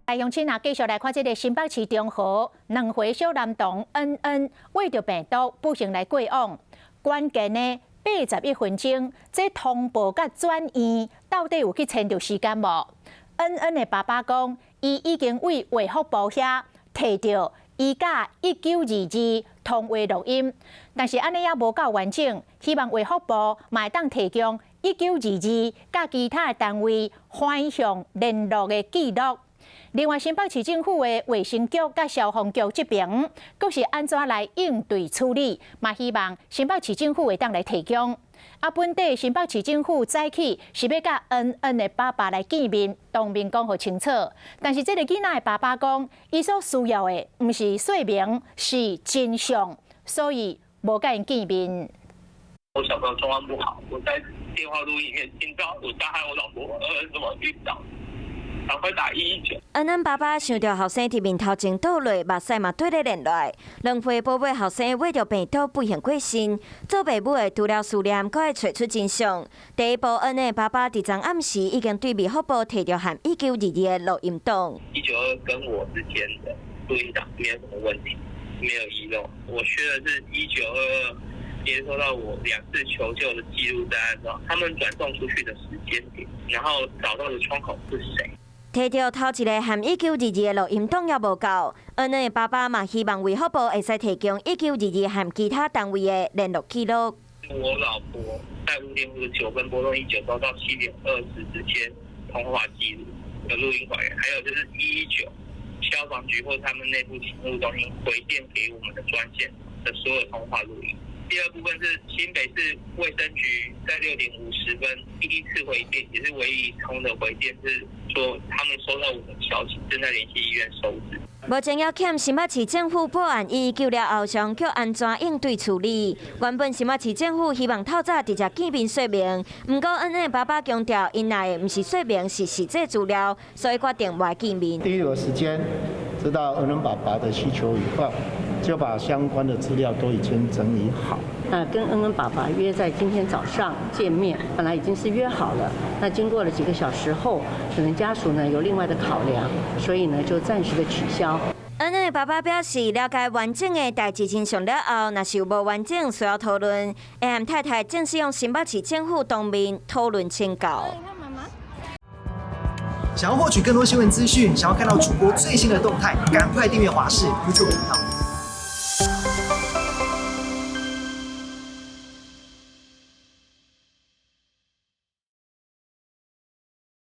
來鄉親啊，繼續來看這个新北市中和2歲小男童恩恩穢著病毒不幸來過往，關鍵的81分鐘，這通報佮轉院到底有去延著時間無？恩恩的爸爸講，伊已經對衛福部遐提著伊佮1922通話錄音，但是按呢猶無夠完整，希望衛福部嘛會當提供1922佮其他的單位反向聯絡的記錄。另外，新北市政府的衛生局佮消防局這邊，閣是按怎來應對處理？嘛希望新北市政府會當來提供。啊，本底新北市政府早起是欲佮恩恩的爸爸來見面，當面講予清楚。但是這个囡仔的爸爸講，伊所需要的毋是說明，是真相，所以無佮𪜶見面。我小朋友狀況不好，我在電話錄音裡面聽到我大喊我老婆怎麼暈倒。趕快打119。恩恩爸爸想著後生佇面頭前倒落，目屎嘛綴咧連來。2歲寶貝後生穢著病毒不幸過身，做爸母的除了思念，閣愛揣出真相。第一步，恩恩爸爸佇昨暗時已經對衛福部提著含1922的錄音檔。 192跟我之間的錄音檔沒有什麼問題，沒有遺漏。我缺的是1922接收到我兩次求救的記錄在案，他們轉送出去的時間點，然後找到的窗口是誰。提著頭一个含1922的錄音檔猶無夠，恩恩的爸爸嘛希望衛福部會使提供1922和其他單位的聯絡記錄。我老婆在5點59分撥通119到7點20之間通話記錄的錄音還原，還有就是119消防局或他們內部勤務中心回電給我們的專線的所有通話錄音。第二部分是新北市衛生局在6點50分第一次回電，也是唯一一通的回電，是說他們收到我們消息，正在聯繫醫院收治。目前猶欠新北市政府報案119了後，消防局按怎應對處理？原本新北市政府希望透早直接見面說明，毋過恩恩爸爸強調，𪜶愛的毋是說明，是實際資料，所以決定無愛見面。第一個時間知道恩恩爸爸的需求以後，就把相關的資料都已經整理好。那跟恩恩爸爸約在今天早上見面，本來已經是約好了。那經過了幾個小時後，可能家屬呢有另外的考量，所以呢就暫時的取消。恩恩的爸爸表示，了解完整的代誌真相了後，若是有無完整需要討論，會和太太正式向新北市政府當面討論請教。想要獲取更多新聞資訊，想要看到主播最新的動態，趕快訂閱華視 YouTube 頻道。